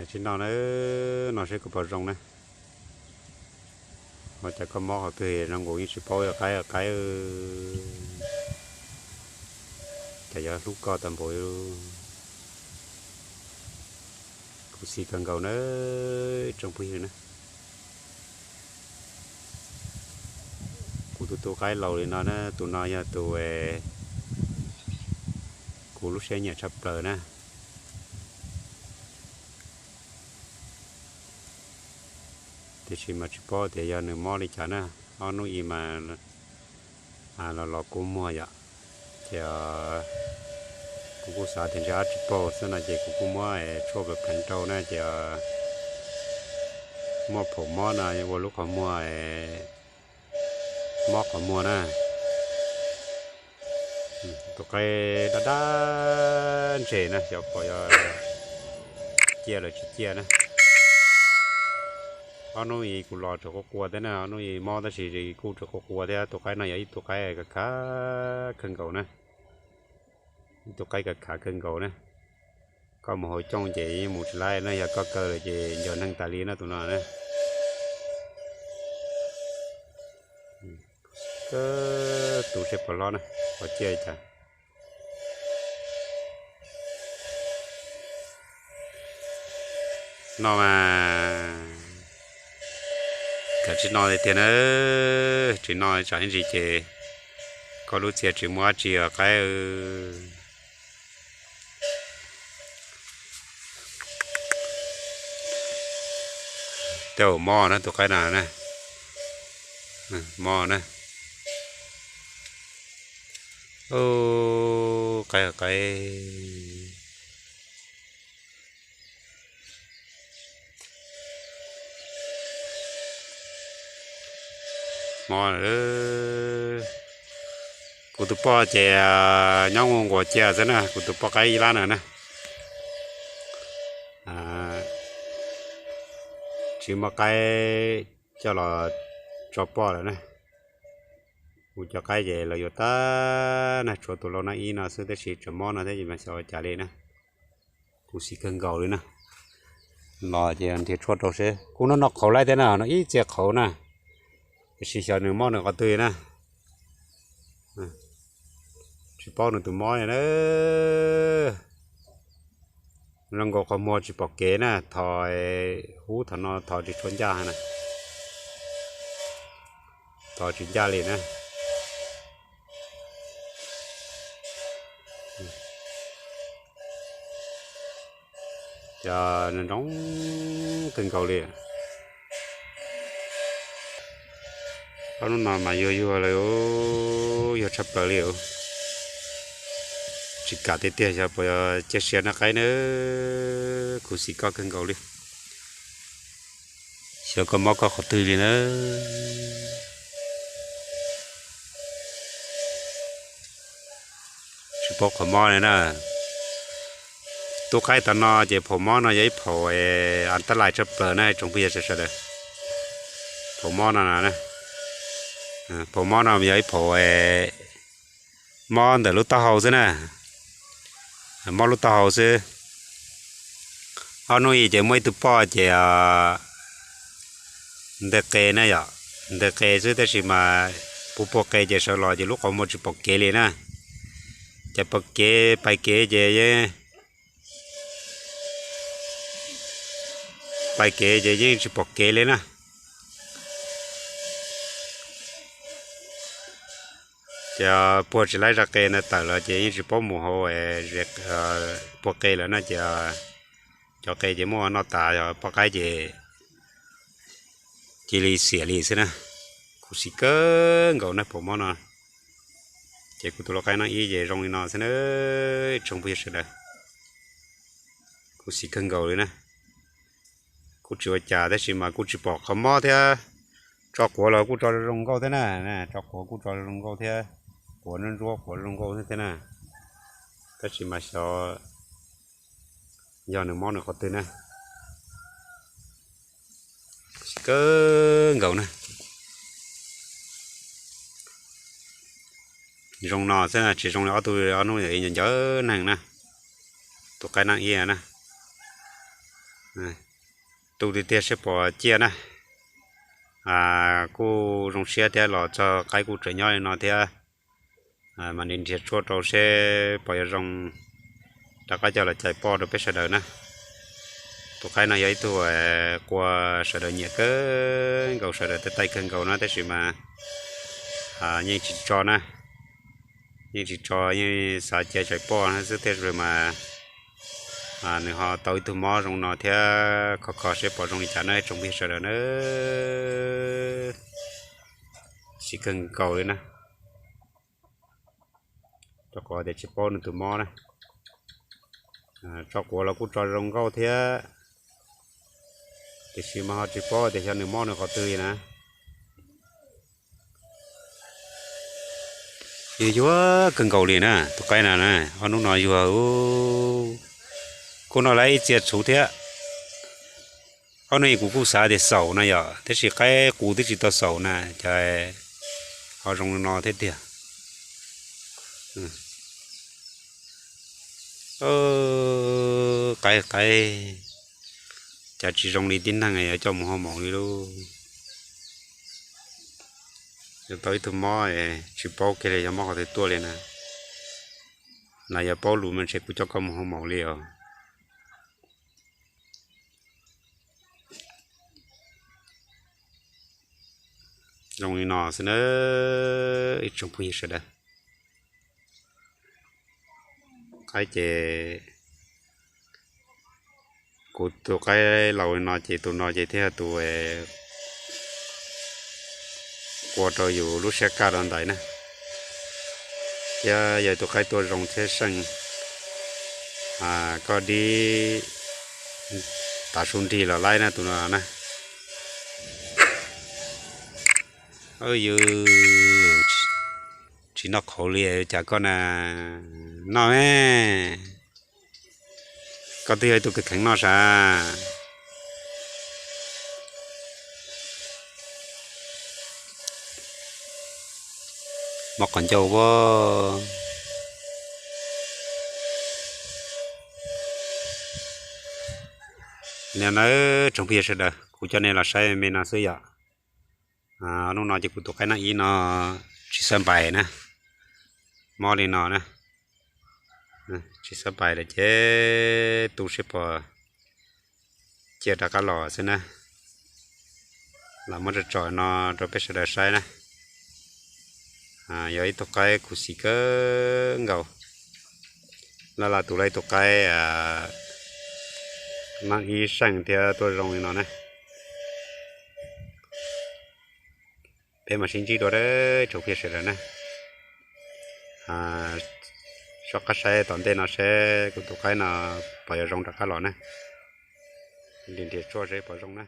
Tsis noj na, noj seb koj puas zoo na. Ua cas koj mob qhov twg zoo nkaus yeej tsis paub, qaib qaib. Cas yuav hlub koj tag npaum li. Khuv xim kawg nkaus na, tsoom phooj ywg na. Kuv tus tub qaib laus li no na, tus no yog tus kuv lub siab nyiam tshaj plaws na. Tiam sis mas tsis paub tias yog nws mob li cas na, ob hnub ib mas los los kua muag yom. Ces kuv kuj xav tias ntshe ob tsis paug xwb no ces kuv kuj muab tshuaj pleev rau na ces muaj phaum mob no ua lub qhov muag, mob qhov muag na. Tus qaib dab dab ntseg na, xyov puas yog ciaj lawm tsis ciaj na. Ob hnub ib kuv los tseem qua qua thiab na, ob hnub ib mob tab sis kuj tseem qua qua thiab. Tus qaib no yog ib tug qaib khav khav kawg nkaus na, ib tug qaib khav khav kawg nkaus na. Koj mus hauv cooj ces yeej mus tsis laib na, yog koj kaw lawm ces ncaws neeg tas li na tus no na. Koj tus seb puas hlob na, puas ciaj li cas. No mas, kav tsij noj tiag tiag na, tsis noj tsam ib ntsis ces koj lub txia tsis muaj dab tsi os qaib. Tej zaum mob na tus qaib no na, mob na. Qaib qaib. Mob, kuv tus poj ces nyob nquag nquag cia xwb na, kuv tus poj qaib ib lab na na. Tsis muaj qaib coj los tso poj lawm na. Kuv cov qaib ces lawv yuav tag na, tshuav tus lau nab ib no xwb tab sis tseem mob no thiab ces mas xyov ua cas li na. Khuv xim kawg nkaus li na. Los ces nrhiav tshuaj rau seb, kuj noj noj qhauv laib thiab na, noj ib txhia qhauv na, tiam sis xyov nws mob nws qhov twg na. Tsis paub nws tus mob na. Zoo nkaus qhov muag tsis pom kev na, thov ub thov no thov tsis tshua ncaj na. Thov tsis ncaj li na. Cov nroo nroo kawg nkaus li. Ob hnub no mas yuag yuag lawm, yuag tshaj plaws li. Tsis kam tiag tiag, xyov puas cia siab noj qaib na. Khuv xim koj kawg nkaus li. Xyov koj mob koj qhov twg li na. Tsis paub qhov mob li na. Tub qaib tas no ces phaum mob no yog ib phaum an tab lais tshaj plaws na tsoom phooj ywg sawv daws. Phaum mob no, phaum mob no yog ib phaum mob ntawm lub taub hau xwb na. Mob lub taub hau xwb. Ob hnub ib ces muaj ib tug poj ces ntawm qe na yom, ntawm qe xwb tab sis mas puag puag qe ces sawv los ces lub qhov muag tsis pom kev li na. Ces pom kev pais kev ces yeej, pais kev ces yeej tsis pom kev li na. Ces puag tsis laib zaj qe ntawd tawm los ces yeej tsis paub mus hauv puag qe lawm na ces cov qe ces muab noj tas, yog poj qaib ces cia li xiam li xwb na. Khuv xim kawg nkaus na phaum mob no. Ces kuv tus lau qaib nab ib ces zoo li no xwb na, tsoom phooj ywg sawv daws. Khuv xim kawg nkaus li na. Kuj tsis ua cas tab sis mas kuj tsis pom qhov mob thiab. Tso quav los kuj tso zoo nkauj thiab na, tso quav kuj tso zoo nkauj thiab, quav ntsuab ntsuab quav zoo nkauj thiab na. Tab sis mas xyov yog nws mob nws qhov twg na. Kawg nkaus na. Zoo no xwb na, tsis zoo li ob tug ob hnub ncawv ncawv neeg na. Tus qaib nab ib na. Tu tiag tiag seb pom ciaj na. Kuj zoo siab thiab, los txog qaib kuj tseem nyob li no thiab. Mas nrhiav tshuaj rau seb pom yuav zoo rov qab coj los cais poj rau peb sawv daws na. Tus qaib no yog ib tug qua sawv daws nyiam kawg nkaus, sawv daws tab taij kawg nkaus no tab sis mas yeej tsis tso na. Yeej tsis tso, yeej xav cia cais poj no xwb tiag mas nws ho tau ib tug mob zoo no thiab. Kho kho seb pom zoo li cas na tsoom phooj ywg sawv daws na. Siv kawg nkaus li na. Rau qhov tias tsis paub nws tus mob na. Tso quav los kuj tso zoo nkauj thiab, tiam sis mas ho tsis paub tias xyov nws mob nws qhov twg li na. Yuag yuag kawg nkaus li na tus qaib na. Ob hnub no yuag, kuj noj lawm ib txhia txhuv thiab. Ob hnub kuv kuj xav tias xaum na yom, tab sis qaib qus twb tsis tau xaum na, cas ho zoo li no thiab tiag. Qaib qaib, cas tsis zoo li tib neeg yuav coj mus hoo maum li lauj. Yuav tau ib tug mob, tsis paub kiag li yog mob qhov twg tuaj li na. Los yog paub lus mas ntshe kuv coj koj mus hoo maum li os. Zoo li no xwb na ib tsoom phooj ywg sawv daws. Qaib ces kuv tus qaib laus li no ces tus no ces thiaj tus qua rau yus lub siab kaj rau ntawd na. Thiab yog tus qaib tuaj zoo thiab seej, koj dib tav su nrig los laib na tus no na. Yus tsis noj qhauv li cas koj na, noj me. Koj twb yog ib tug kheev kheev noj sav. Mob qhov ncauj ua. Li no tsoom phooj ywg sawv daws, kuv coj nej los saib me no xwb yom. Hnub no ces kuv tus qaib naj ib no tsis xab npais na, mob li no na, tsis xab npais lawm ces tu seb pom ciaj rov qab los xwb na. Los muab tso tso no rau peb sawv daws saib na. Yog ib tug qaib khuv xim kawg nkaus, laj laj tus laj ib tug qaib naj ib seej thiab tuaj zoo li no na. Peb mam sib ntsib dua tsoom phooj ywg sawv daws na. Sob qab saib tom ntej no seb kuv tus qaib no pom yuav zoo rov qab los na. Nrhiav tshuaj seb pom zoo na.